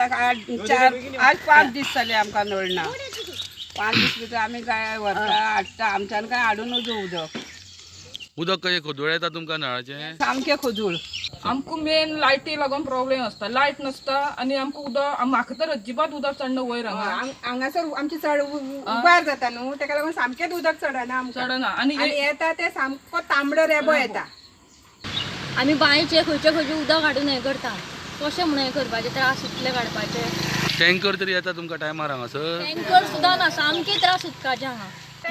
आठ चार आज 5 दीस जाले आमकां नळ ना. 5 दीस भितर आमी काय व्हरता हाडटा, आमच्यान काय हाडून नजो उदक. उदक कशें खोदूळ येता तुमकां नळाचें? सामकें खोदूळ. आमकां मेन लायटी लागून प्रॉब्लेम आसता. लायट नासता आनी आमकां उदक, म्हाका तर अजिबात उदक चडना वयर हांगा. हांगासर आमची चड उबार जाता न्हू, तेका लागून सामकेंच उदक चडना आमकां. चडना आनी आनी येता ते सामको तांबडो रेबो येता. आमी बांयचे खंयचे खंयचे उदक हाडून हें करता. कशें म्हणून हें करपाचें, त्रास इतले काडपाचे? टँकर तरी येता तुमकां टायमार हांगासर? टँकर सुद्दां ना. सामके त्रास उदकाचे हांगा.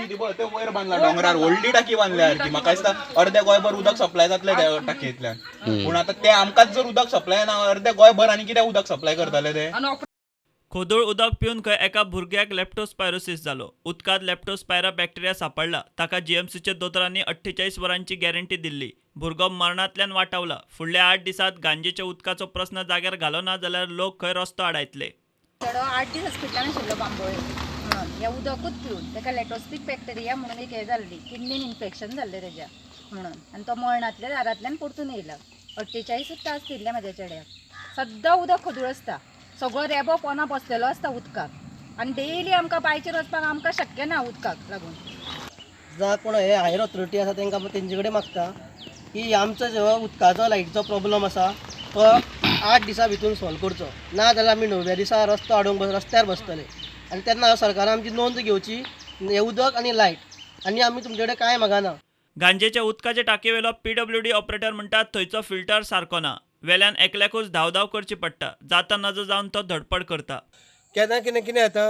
ती पळय, ते वयर बांदला दोंगरार, व्हडली टाकी बांदल्या सारकी. म्हाका दिसता अर्द्या गोंयभर उदक सप्लाय जातलें त्या टाकयेंतल्यान. पूण आतां ते आमकांच जर उदक सप्लाय ना, अर्द्या गोंयभर आनी कितें उदक सप्लाय करतले ते? आनी खोदूळ उदक पिवन खंय एका भुरग्याक लेप्टोस्पायरोसिस जालो. उदकांत लेप्टोस्पायरा बॅक्टेरिया सांपडला. ताका जीएमसीच्या दोतोरांनी 48 वरांची गॅरंटी दिल्ली. भुरगो मरणांतल्यान वाटावला. फुडल्या 8 दिसांत गांजेच्या उदकाचो प्रस्न जाग्यार घालो ना जाल्यार लोक खंय रस्तो आडायतले. चेडो 8 दीस हॉस्पिटलान आशिल्लो बांबोळे म्हणून, ह्या उदकूच पिवन. ताका लेटोस्पीक बॅक्टेरिया म्हणून एक हें जाल्ली, किडनीन इन्फेक्शन जाल्लें तेज्या म्हणून, आनी तो मरणांतल्या दारांतल्यान परतून येयला. 48च तास दिल्ले म्हाज्या चेड्याक. सद्दां उदक खोदूळ आसता, सगळो रेबो पोना बसलेलो आसता उदकाक, आनी डेली आमकां बांयचेर वचपाक आमकां शक्य ना उदकाक लागून. जा कोण हे हायर ऑथॉरिटी आसा, तांकां तेंचे कडेन मागता की आमचो जो उदकाचो लायटीचो प्रॉब्लम आसा तो 8 दिसां भितून सॉल्व करचो, ना जाल्यार आमी णव्या दिसा रस्तो आडोवंक रस्त्यार बसतले. आनी तेन्ना सरकारान आमची नोंद घेवची, हें उदक आनी लायट, आनी आमी तुमचे कडेन कांय मागना. गांजेच्या उदकाचे टांकयेवेलो पीडब्ल्यूडी ऑपरेटर म्हणटा, थंयचो फिल्टर सारको ना. वेल्यान एकल्याकूच धांवधांव करची पडटा. जाता नजो जावन तो धडपड करता. केन्ना कितें कितें जाता,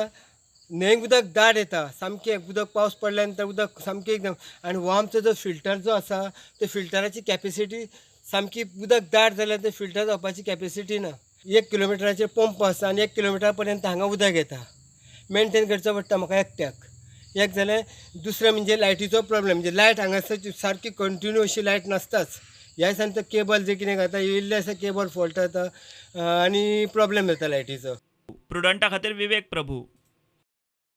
न्हंयेक उदक दाट येता सामकें. उदक पावस पडल्या नंतर उदक सामकें एकदम, आनी हो आमचो जो फिल्टर जो आसा, ते फिल्टराची कॅपेसिटी सामकी, उदक दाट जाल्यार ते फिल्टर जावपाची कॅपेसिटी ना. 1 किलोमिटराचेर पंप आसा आनी 1 किलोमिटरा पर्यंत हांगा उदक येता. मेनटेन करचो पडटा म्हाका एकट्याक. एक जालें. दुसरें म्हणजे लायटीचो प्रॉब्लेम. म्हणजे लायट हांगासर सारकी कंटिन्यू अशी लायट नासताच. ह्या दिसांनी तो केबल जे कितें घाता, येयल्ले आसा, केबल फॉल्ट जाता आनी प्रॉब्लेम जाता लायटीचो. प्रुडंटा खातीर विवेक प्रभू.